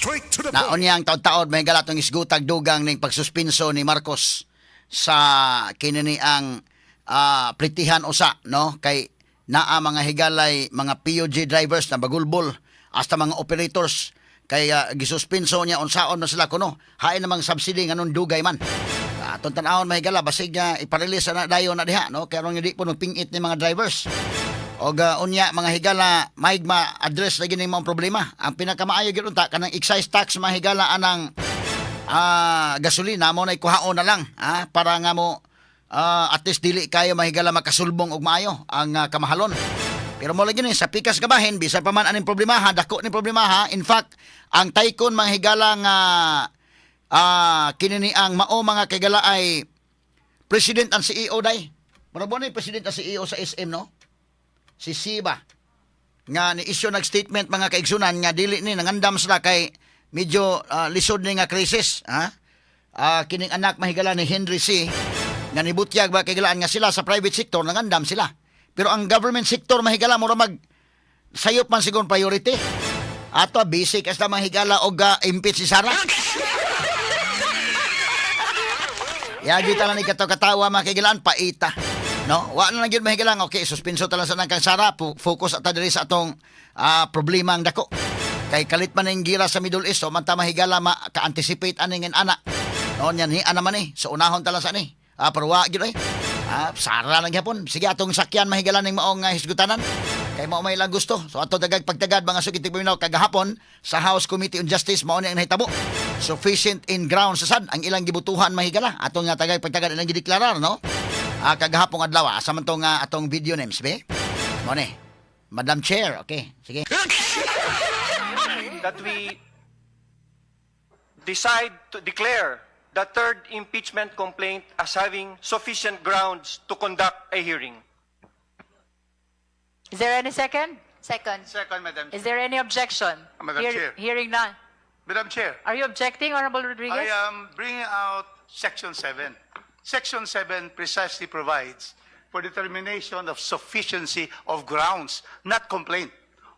Straight to the Na point. Unyang taod-taod may galatong isgutag dugang ning pagsuspinso ni Marcos sa kinini ang pritihan usa, no, kay naa, mga higalay, mga PUG drivers na bagulbol hasta mga operators kay gisuspinso niya. Unsaon man sila kuno, hain namang subsidy, nganong dugay man? Atong tan-awon, mga higala, basig nga iparelease na dayon na diha, no, kay aron hindi po pingit ni mga drivers. Og unya, mga higala, maig ma-address lagi ning mga problema. Ang pinakamaayo gyud unta kanang excise tax, mga higala, anang gasolina mo na ikuhaon na lang, para nga mo at least dili kayo, mga higala, makasulbong og maayo ang kamahalon. Pero mo lagi ni sa pikas kabahin, bisan pa man aning problemaha, dako ni problemaha. In fact, ang tycoon, mga higala, nga kinini ang mao, mga kigala, ay president and CEO day. Mura mo ni president and CEO sa SM, no? Si Sy ba nga ni issue nag statement, mga kaigsunan, nga dili ni nangandam sila kay medyo lisod ni nga crisis, ha. Kining anak, mahigala, ni Henry Sy nga nibutyag ba kaigalaan nga sila sa private sector nangandam sila, pero ang government sector, mahigala, mura mag sayop man siguro priority ato. Busy kas mga higala og impeach si Sara. Yagi ta lang ni kato katawa, mga kaigalaan, paita. No? Wa na lang gyud, mahigalang, okay, suspenso ta lang sa nang kang Sara, focus ata diri sa atong problema ang dako. Kay kalit man ning gira sa Middle East, so man ta, mahigala, ma ka-anticipate aning ana. No, nya ni ana man eh. So unahon ta lang sa ni. Pero wa gyud eh. Sara lang gyapon. Sige, atong sakyan, mahigala, ning maong hisgutanan. Kay mao may lang gusto. So ato dagag pagtagad, mga sugit tigpaminaw, kagahapon sa House Committee on Justice mao ni ang nahitabo. Sufficient in grounds sa sad ang ilang gibutuhan, mahigala. Atong nga tagay pagtagad ilang gideklarar, no? Kagahapong adlaw, asa man tong atong video names be? Mao ni. Madam Chair, okay. Sige. That we decide to declare the third impeachment complaint as having sufficient grounds to conduct a hearing. Is there any second? Second. Second, Madam Is there any objection? Madam Chair. Hearing none. Madam Chair, Are you objecting, Honorable Rodriguez? I am bringing out Section 7. Section 7 precisely provides for determination of sufficiency of grounds, not complaint.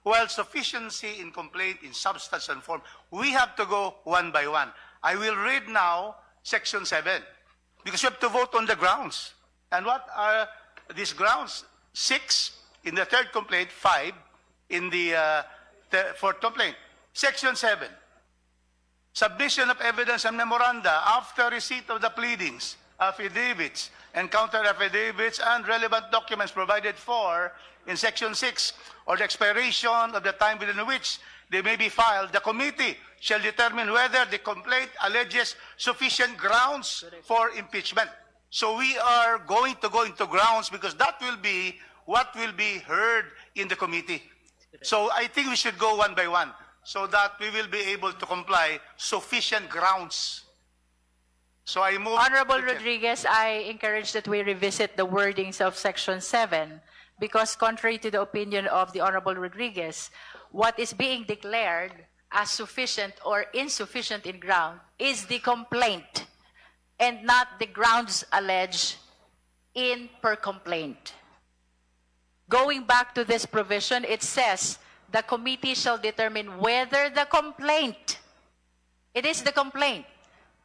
While sufficiency in complaint in substance and form, we have to go one by one. I will read now Section 7 because you have to vote on the grounds. And what are these grounds? Six in the third complaint, five in the fourth complaint. Section 7. Submission of evidence and memoranda after receipt of the pleadings, affidavits, and counter affidavits and relevant documents provided for in Section 6 or the expiration of the time within which they may be filed, the committee shall determine whether the complaint alleges sufficient grounds for impeachment. So we are going to go into grounds because that will be what will be heard in the committee. So I think we should go one by one so that we will be able to comply sufficient grounds. So I move. Honorable Mr. Chair. Rodriguez, I encourage that we revisit the wordings of Section 7 because, contrary to the opinion of the Honorable Rodriguez, what is being declared as sufficient or insufficient in ground is the complaint and not the grounds alleged in per complaint. Going back to this provision, it says the committee shall determine whether the complaint, it is the complaint,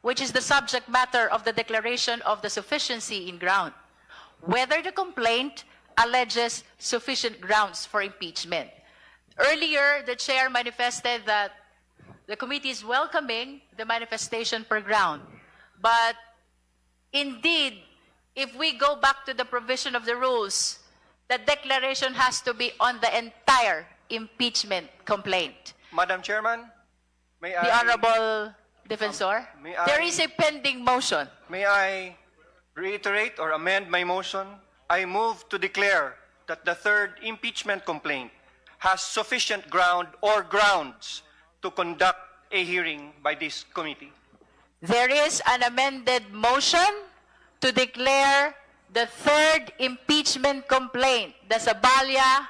which is the subject matter of the declaration of the sufficiency in ground, whether the complaint alleges sufficient grounds for impeachment. Earlier, the chair manifested that the committee is welcoming the manifestation per ground. But indeed, if we go back to the provision of the rules, the declaration has to be on the entire impeachment complaint. Madam Chairman, may The I, Honorable Defensor, May there is a pending motion. May I reiterate or amend my motion? I move to declare that the third impeachment complaint has sufficient ground or grounds to conduct a hearing by this committee. There is an amended motion to declare the third impeachment complaint, the Saballa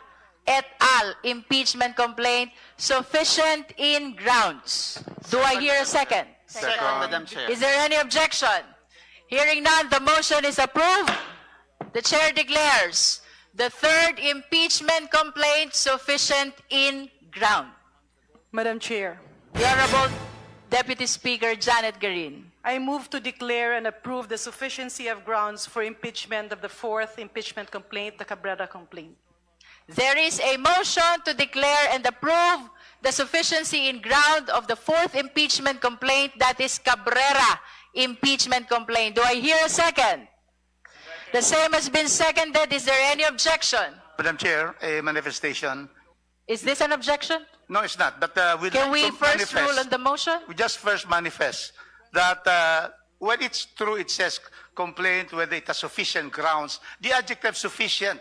et al. Impeachment complaint, sufficient in grounds. Do I hear a second? Second, Madam Chair. Is there any objection? Hearing none, the motion is approved. The chair declares the third impeachment complaint sufficient in ground. Madam Chair, The Honorable Deputy Speaker Janet Garin. I move to declare and approve the sufficiency of grounds for impeachment of the fourth impeachment complaint, the Cabrera complaint. There is a motion to declare and approve the sufficiency in ground of the fourth impeachment complaint, that is Cabrera impeachment complaint. Do I hear a second? The same has been seconded. Is there any objection? Madam Chair, a manifestation. Is this an objection? No, it's not. But we'd Can like we to first manifest. rule on the motion? We just first manifest that when it's true, it says complaint, whether it has sufficient grounds. The adjective "sufficient"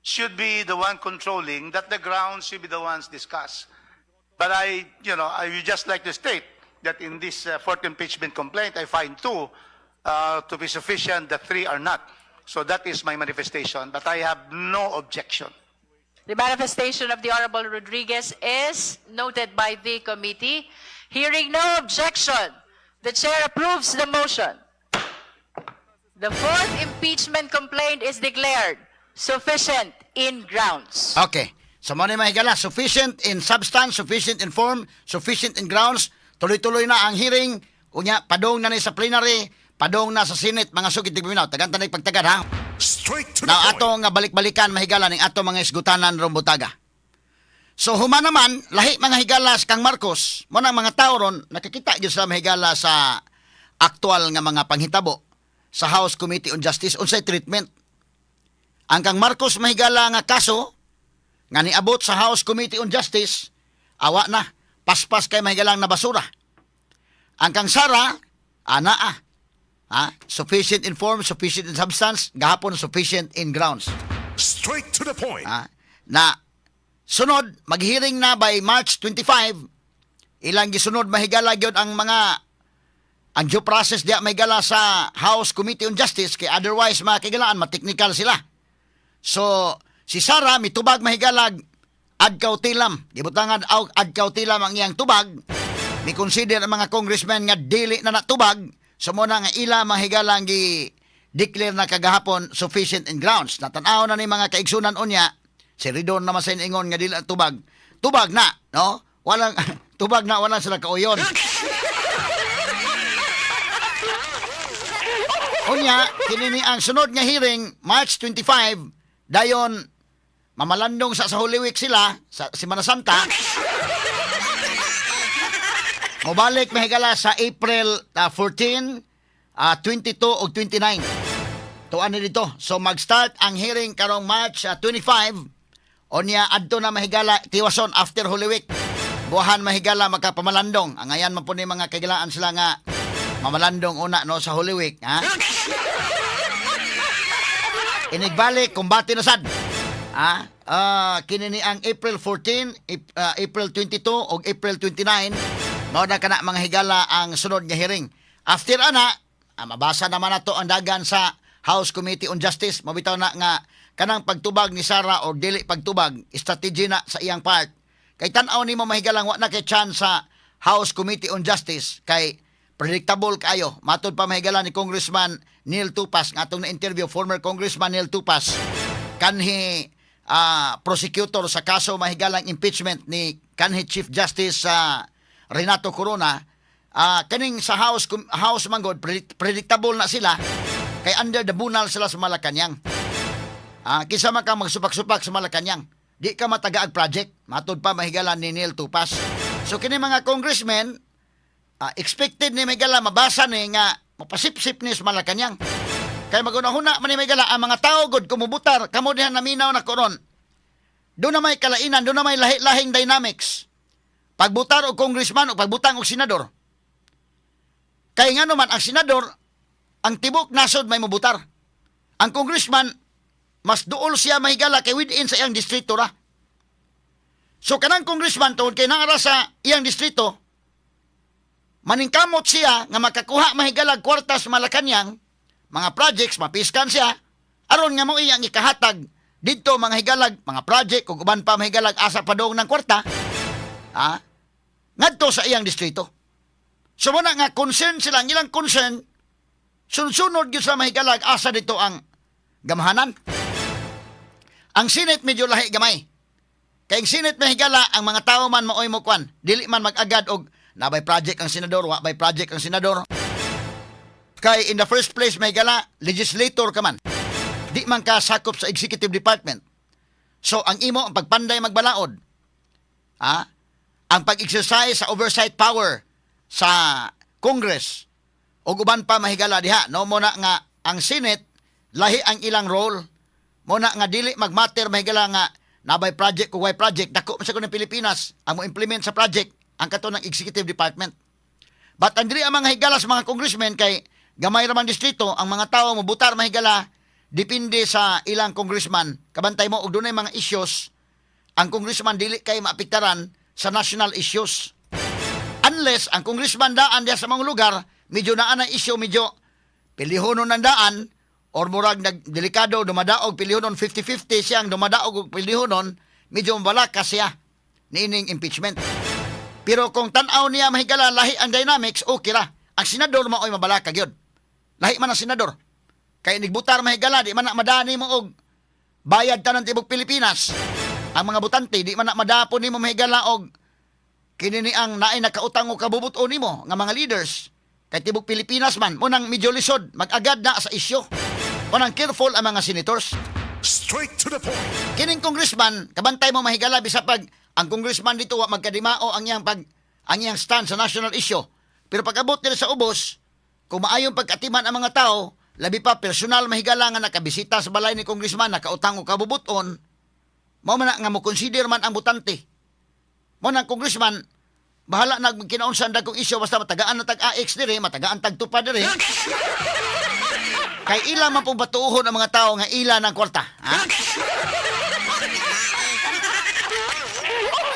should be the one controlling, that the grounds should be the ones discussed. But I would just like to state that in this fourth impeachment complaint, I find two to be sufficient, the three are not. So that is my manifestation, but I have no objection. The manifestation of the Honorable Rodriguez is noted by the committee. Hearing no objection, the chair approves the motion. The fourth impeachment complaint is declared sufficient in grounds. Okay. So mo ni mga higala, sufficient in substance, sufficient in form, sufficient in grounds. Tuloy-tuloy na ang hearing. Unya, padong na ni sa plenary, padong na sa Senate, mga sugid tigpaminaw. Tagan tanay pagtagad ha. Straight to the Now point. ato nga balik-balikan, mahigala, ning ato mga isgutanan rong butaga. So human naman lahi, mga higala, sa kang Marcos, mo nang mga tao ron nakikita gyud sila, mahigala, sa aktual nga mga panghitabo sa House Committee on Justice, unsay treatment. Ang kang Marcos, mahigala, nga kaso nga niabot sa House Committee on Justice, awa na, paspas kay mahigalang na basura. Ang kang Sara, anaa. Ha? Sufficient in form, sufficient in substance, gahapon sufficient in grounds. Straight to the point. Ha? Na sunod maghearing na by March 25. Ilang gisunod, mahigala, gyud ang mga ang due process diya, mahigala, sa House Committee on Justice, kay otherwise, mga kahigalaan, mateknikal sila. So si Sara mitubag, mahigalag, ad cautelam. Gibutangan ad cautelam ang iyang tubag. Ni consider ang mga congressmen nga dili na natubag. So mo na nga ila, mahigala, ang gi declare na kagahapon sufficient in grounds. Natanaw na ni mga kaigsunan unya, si Ridon naman sa ingon nga dili na tubag. Tubag na, no? Walang tubag na, walang sila kauyon. Unya, kini ni ang sunod nga hearing, March 25, dayon mamalandong sa Holy Week sila sa Semana Santa. Mobalik, mahigala, sa April 14, 22 ug 29. Tuan ni dito. So mag-start ang hearing karong March 25. Onya adto na, mahigala, tiwason after Holy Week. Buhan, mahigala, makapamalandong. Ang ayan man po ni mga kagilaan sila nga mamalandong una no sa Holy Week, ha? Inigbalik, kumbate na sad. Ha? Kini ni ang April 14, April 22 ug April 29. Mao na kana, mga higala, ang sunod nga hearing. After ana, mabasa naman nato ang dagan sa House Committee on Justice. Mabitaw na nga kanang pagtubag ni Sara or dili pagtubag, strategy na sa iyang part. Kay tan-aw nimo, mahigalang, wa na kay chance sa House Committee on Justice kay predictable kaayo. Matod pa, mahigala, ni Congressman Neil Tupas nga atong na-interview, former Congressman Neil Tupas, kanhi prosecutor sa kaso, mahigalang, impeachment ni kanhi Chief Justice Renato Corona, kaning sa House manggod predictable na sila kay under the bunal sila sa Malacanang. Kinsa man ka magsupak-supak sa Malacanang, di ka matagaag project. Matod pa, mahigala, ni Neil Tupas. So kini mga congressmen, expected ni, mahigala, mabasa ni nga mapasipsip ni sa Malacanang. Kay magunahuna man ni, mahigala, ang mga tao gud kumubutar, kamo diha naminaw na koron. Doon na may kalainan, doon na may lahi-lahing dynamics. Pagbutar og congressman o pagbutang og senador. Kay nga naman ang senador, ang tibok nasod may mobutar. Ang congressman, mas duol siya, mahigala, kay within sa iyang distrito ra. So kanang congressman, tungod kay naara sa iyang distrito, maningkamot siya nga makakuha, mahigala, kwarta sa Malacanang, mga projects, mapiskan siya, aron nga mo iyang ikahatag didto, mga higalag, mga project ug uban pa, mahigalag, asa padong ng kwarta, ha? Ngadto sa iyang distrito. So mo na nga concern sila, ang ilang concern, sunsunod gyud sa mahigalag asa dito ang gamhanan. Ang Senate medyo lahi gamay. Kay ang Senate, mahigala, ang mga tao man maoy mo kwan, dili man mag-agad og Naa bay project ang senador, wa bay project ang senador. Kay in the first place, mahigala, legislator ka man. Di man ka sakop sa executive department. So ang imo ang pagpanday magbalaod. Ha? Ang pag-exercise sa oversight power sa Congress ug uban pa, mahigala, diha, no? Mo na nga ang Senate, lahi ang ilang role. Mo na nga dili magmatter, mahigala, nga naa bay project ug way project. Dako man sa kuno Pilipinas, ang mo implement sa project ang kato ng executive department. But ang dili ang mga higala sa mga congressmen kay gamay ra man distrito, ang mga tao mobutar, mahigala, depende sa ilang congressman. Kabantay mo og dunay mga issues ang congressman, dili kay maapektaran sa national issues. Unless ang congressman daan diya sa mga lugar, medyo naa na issue, medyo pilihonon ng daan or murag nagdelikado dumadaog pilihonon, 50-50 siyang dumadaog og pilihonon, medyo mabalaka siya niining impeachment. Pero kung tan-aw niya, mahigala, lahi ang dynamics, okay ra. Ang senador maoy mabalaka gyud. Lahi man ang senador. Kay nigbutar, mahigala, di man na madani mo og bayad tanan tibok Pilipinas. Ang mga botante, di man na madapon nimo, mahigala, og kini ni ang naay nakautang og kabubuto nimo nga mga leaders. Kay tibok Pilipinas man, mo nang medyo lisod, mag-agad na sa isyu. Mo nang careful ang mga senators. Straight to the point. Kining congressman, kabantay mo, mahigala, bisa pag ang congressman dito wa magkadimao ang iyang stand sa national issue. Pero pag abot nila sa ubos, kung maayong pagkatiman ang mga tao, labi pa personal, mahigala, nga nakabisita sa balay ni congressman, nakautang og kabubuton, mao man na nga mo consider man ang botante. Mo nang congressman, bahala na kinaunsa ang dagkong issue basta matagaan na tag AX dire, matagaan tag tupad dire. Kay ila man pong batuohon ang mga tao nga ila ng kwarta. Ha?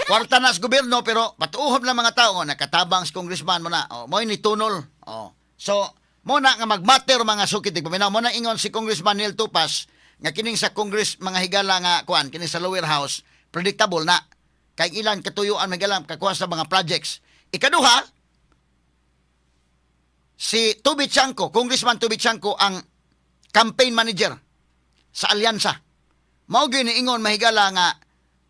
Kwarta na sa gobyerno pero patuohon lang mga tao nakatabang sa congressman mo na. Oh, mo ni tunol. Oh. So, mo na nga magmatter, mga sukit paminaw. Mo na ingon si Congressman Neil Tupas nga kining sa Congress, mga higala, nga kuan kining sa lower house, predictable na. Kay ilang katuyuan, mahigala, kakuha sa mga projects. Ikaduha, si Toby Tiangco, Congressman Toby Tiangco ang campaign manager sa alyansa. Mao gyud ni ingon, mahigala, nga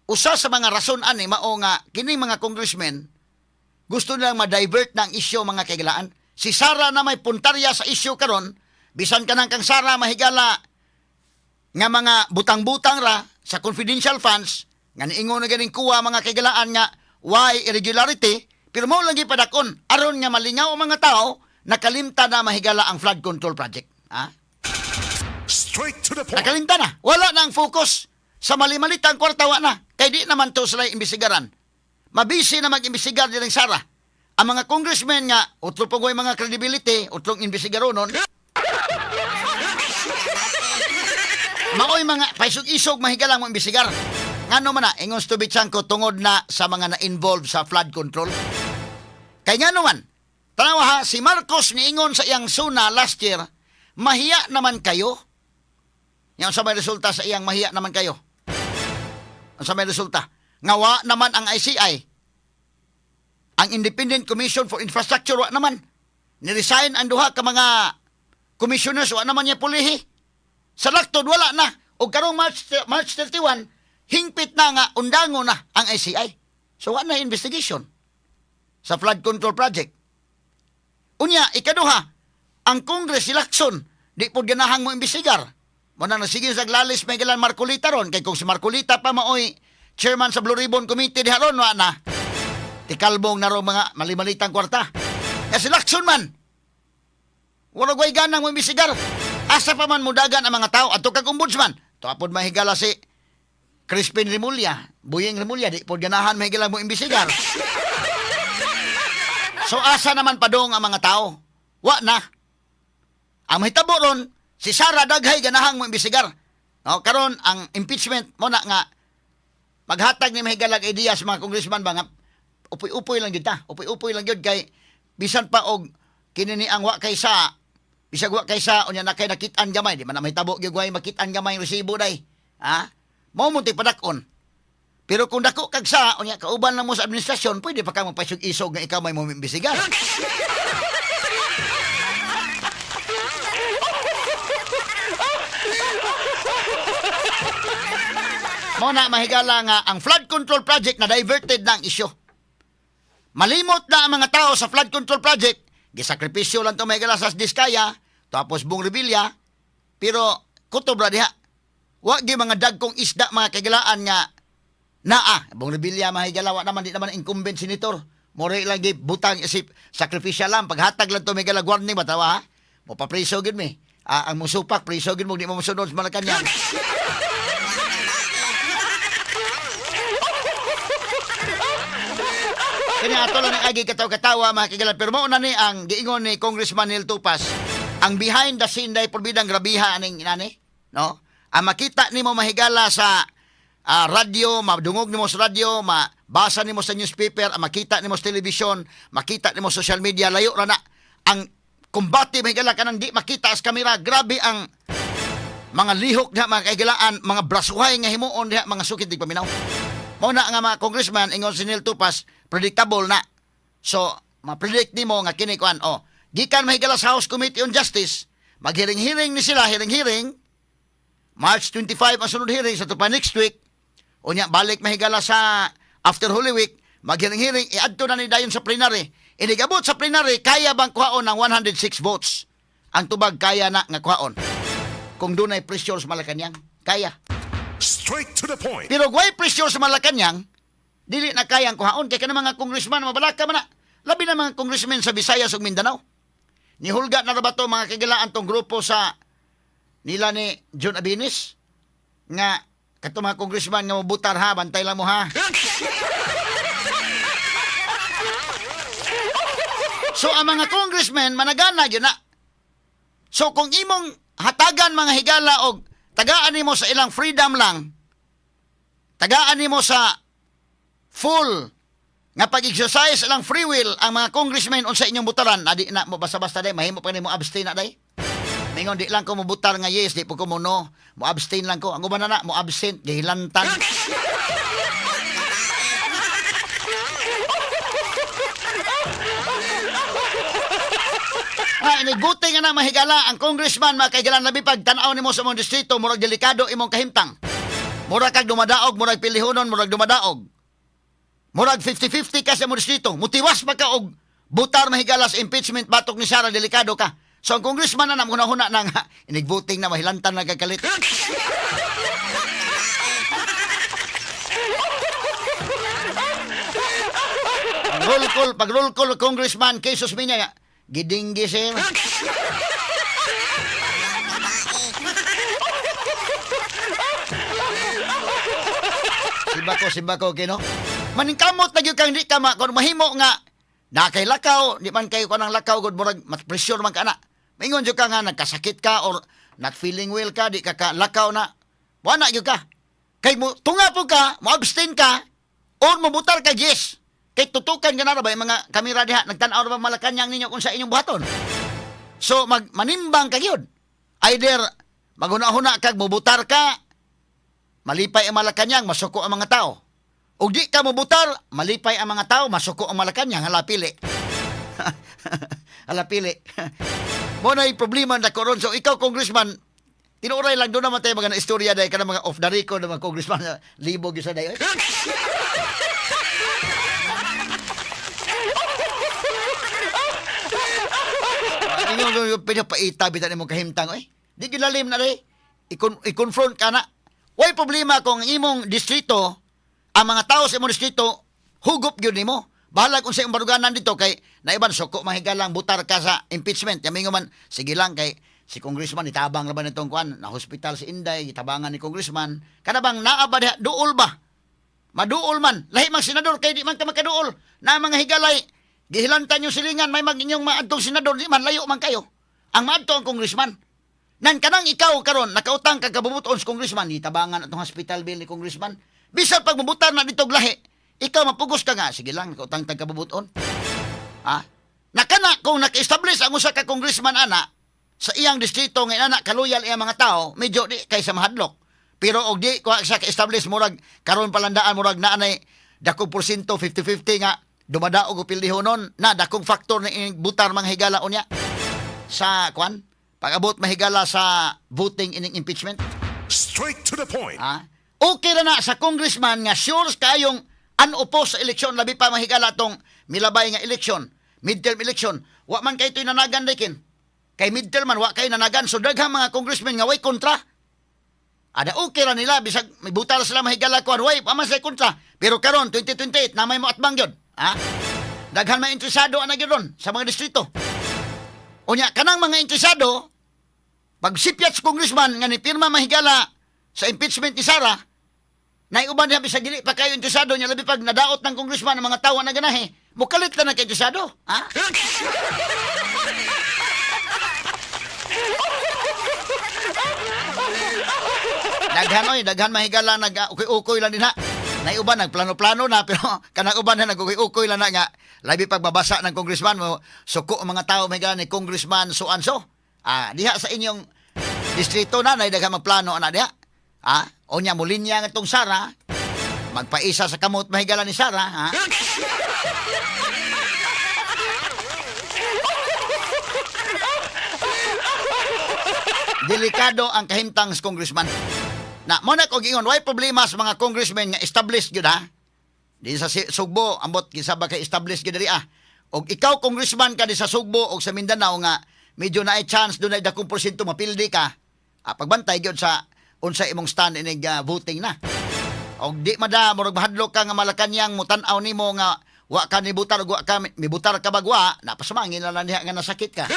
usa sa mga rason ani mao nga kining mga congressmen gusto nilang ma-divert ng issue, mga kahigalaan. Si Sara na may puntarya sa issue karon, bisan kanang kang Sara, mahigala, nga mga butang-butang ra sa confidential funds nga niingon na ganing kuha, mga kahigalaan, nga why irregularity, pero mo lang gipadakon aron nga malingaw ang mga tao, nakalimta na, mahigala, ang flood control project. Ha? Straight to the point. Nakalimta na. Wala na ang focus. Sa mali-malitang kwarta, wa na. Kay di naman to sila imbisigaran. Mabisi na mag-imbisigar din ang Sara. Ang mga congressmen nga, utro pa mga credibility, utrong imbisigaronon. Maoy mga paisog-isog, mahigala, mo imbisigar. Ngano man na, ingon si Toby Tiangco, tungod na sa mga na-involve sa flood control. Kay ngano man, tanawa ha, si Marcos niingon sa iyang SONA last year, "Mahiya naman kayo." Yan sa may resulta sa iyang "Mahiya naman kayo"? Ang sa may resulta? Nga wa naman ang ICI. Ang Independent Commission for Infrastructure, wa naman. Niresign ang duha ka mga commissioners, wa naman niya pulihi. Sa laktod, wala na. O karong March 31, hingpit na nga undango na ang ICI. So wa na investigation sa flood control project. Unya, ikaduha, ang Congress, si Lacson, di po ganahang mo imbestigar. Mo na nasige sa lalis may galan Marcolita ron. Kay kung si Marcolita pa maoy chairman sa Blue Ribbon Committee diha ron, wa na. Tikalbong na ro mga malimalitang kwarta. Kaya si Lacson man, wala way ganang mo imbestigar. Asa pa man mudagan ang mga tao adto kag ombudsman. Tuapod, mahigala, si Crispin Remulla, Buying Remulla, di po ganahan, mahigala, mo imbestigar. So asa naman padong ang mga tao? Wa na. Ang mahitabo ron, si Sara daghay ganahang mo imbestigar. No, karon ang impeachment mo na nga maghatag ni mahigalag idea sa mga congressman ba nga upoy-upoy lang gyud ta. Upoy-upoy lang gyud kay bisan pa og kini ni ang wa kay sa bisag wa kay sa unya na kay nakit-an gamay, di man na mahitabo gyud way makit-an gamay ang resibo day. Ha? Mao mo padak-on. Pero kung dako kag sa unya kauban lang mo sa administrasyon, pwede pa ka magpaisog-isog nga ikaw may mo imbestigar. Mo na, mahigala, nga ang flood control project na diverted na ang isyu. Malimot na ang mga tao sa flood control project. Gisakripisyo lang to, mahigala, sa Diskaya, tapos Bong Revilla, pero kutob ra diha. Wa gyud mga dagkong isda, mga kahigalaan, nga naa. Bong Revilla, mahigala, wa naman, di naman incumbent senator. More lang gi butang isip sakripisyo lang paghatag lang to, mahigala, warning ba tawa ha. Mo papriso gyud mi. Ah, ang musupak priso gyud mo, di mo mosunod sa Malacañang. Kanya ato lang ang agi katawa-katawa, mga kahigalaan. Pero mao na ni ang giingon ni Congressman Neil Tupas. Ang behind the scene dahil porbidang grabiha aning inani, no? Ang makita nimo, mahigala, sa radyo, madungog nimo sa radyo, mabasa nimo sa newspaper, ang makita nimo sa television, makita nimo sa social media, layo ra na. Ang kumbate, mahigala, kanang di makita sa kamera, grabe ang mga lihok diha, mga kahigalaan, mga brasuhay nga himuon diha, mga sukit di paminaw. Mao na nga mga congressman, ingon si Neil Tupas, predictable na. So, ma-predict nimo nga kini kuan, oh. Gikan, mahigala, sa House Committee on Justice, maghiring-hiring ni sila, hiring-hiring. March 25 ang sunod hearing sa tupa next week. Unya balik, mahigala, sa after Holy Week, maghiring-hiring, iadto na ni dayon sa plenary. Inigabot sa plenary, kaya bang kuhaon ng 106 votes? Ang tubag, kaya na nga kuhaon. Kung dunay pressure sa Malacañang, kaya. Straight to the point. Pero way pressure sa Malacañang, dili na kayang kuhaon kay kanang mga congressman mabalaka man na. Labi na mga congressmen sa Visayas ug Mindanao. Nihulga na ra ba to, mga kahigalaan, tong grupo sa nila ni John Abinis nga kato mga congressman nga mobutar ha, bantay lang mo ha. So ang mga congressmen managana gyud na. So kung imong hatagan, mga higala, og tagaan nimo sa ilang freedom lang, tagaan nimo sa full nga pag-exercise lang free will ang mga congressmen unsa inyong butaran, adi na mo basta-basta day mahimo pa nimo abstain na day. Mingon, di lang ko mobutar nga yes, di po ko mo no, mo abstain lang ko. Ang uban na na mo absent, gihilantan. Ah, iniguti nga na, mahigala, ang congressman, mga kahigalaan, labi pag tan-aw nimo sa imong distrito, murag delikado imong kahimtang. Murag kag dumadaog, murag pilihonon, murag dumadaog. Murag 50-50 ka sa imong distrito. Mutiwas pa ka og butar, mahigala, sa impeachment batok ni Sara, delikado ka. So ang congressman na namuna-huna na nga, inig-voting na mahilantan na kagalit. Ang roll call, pag roll call, Congressman Kay Susminya, gidinggi sir. Sibako, okay, no? Maningkamot na gyud kang di ka ma, kung mahimo nga, na kay lakaw, di man kayo kanang lakaw, gud murag, mat pressure man ka na. Maingon jud ka nga, nagkasakit ka, or not feeling well ka, di ka ka lakaw na. Wala gyud ka. Kay mo, tunga po ka, mo abstain ka, or mobutar ka yes. Kay tutukan ka na ra ba yung mga kamera diha, nagtan-aw ra ba Malacañang ninyo kung sa inyong buhaton. So mag manimbang ka gyud. Either maghuna-huna kag mobutar ka, malipay ang Malacañang, masuko ang mga tao. O di ka mobutar, malipay ang mga tao, masuko ang Malacañang, hala pili. Hala pili. Mo na problema na karon. So ikaw, congressman, tinuray lang doon naman tayo mga istorya dahil ka na mga off the record ng mga congressman na libog yun sa dayo. Ingon yung pinapaita bitan imong kahimtang oy. Di gilalim na rin. I-confront ka na. Way problema kung ang imong distrito, ang mga tao sa imong distrito, hugot gyud nimo. Bahalag kung sa imong baruganan dito kay naiban suko mahigalang butar ka sa impeachment. Yamingo man sige lang kay si congressman itabang ra ba nitong kuan na hospital si Inday itabangan ni congressman. Kana bang naa ba diha duol ba? Maduol man. Lahi mang senador kay di man ka makaduol. Na mga higalay, gihilantan yung silingan, may mag inyong maadtong senador, di man layo man kayo. Ang maadto ang congressman. Nan kanang ikaw karon nakautang ka kabubuton sa congressman, gitabangan atong hospital bill ni congressman. Bisan pag mabutar na dito lahi, ikaw mapugos ka nga, sige lang, nakautang tag kabubuton. Ha? Nakana kung naka-establish ang usa ka congressman ana sa iyang distrito nga ana kaluyal iyang mga tao, medyo di kaysa mahadlok. Pero og di ko sa ka-establish, murag karon palandaan murag naanay dakong porsyento 50-50 nga dumadaog og pildihonon na dakong factor na ining butar mga higala unya sa kwan pag-abot, mahigala, sa voting ining impeachment. Straight to the point. Ha? Okay ra na sa congressman nga sure kayong unopposed sa eleksyon, labi pa, mahigala, tong milabay nga election, midterm election, wa man kay ito'y nanagan dikin. Kay midterm man wa kay nanagan, so daghang mga congressmen nga way kontra. Ada okay ra nila bisag mibutar sila mahigala kuan, way pa man sila kontra. Pero karon 2028 na may moatbang gyud. Ha? Daghan may interesado ana gyud ron sa mga distrito. Unya kanang mga interesado pag sipyat sa congressman nga nipirma mahigala sa impeachment ni Sara, naiuban niya bisag dili pa kayo interesado niya, labi pag nadaot ng congressman ang mga tawo na ganahe, mukalit na na kay interesado. Ha? Daghan oy, daghan mahigala nag ukoy-ukoy lang din ha. Naiuban nagplano-plano na, pero kanang uban na nag-ukoy-ukoy lang na nga labi pagbabasa ng congressman mo suko ang mga tao mahigala ni congressman so and so. Ah, diha sa inyong distrito na nay daghan magplano ana diha. Ah, unya mo linya nga itong Sara, magpaisa sa kamot mahigala ni Sara, ha? Delikado ang kahimtang sa congressman. Na mo na ko giingon, way problema sa mga congressmen nga established gyud ha. Di sa Sugbo, ambot kinsa ba kay established gyud diri ah. Og ikaw congressman ka di sa Sugbo og sa Mindanao nga medyo naay chance dunay dakong porsyento mapildi ka. Ah, pagbantay gyud sa unsa imong stand inig voting na. Og di mada murag mahadlok ka nga Malacañang mutan-aw nimo nga wa ka nibutar og wa ka mibutar ka bagwa, napasumangin na lang diha nga nasakit ka.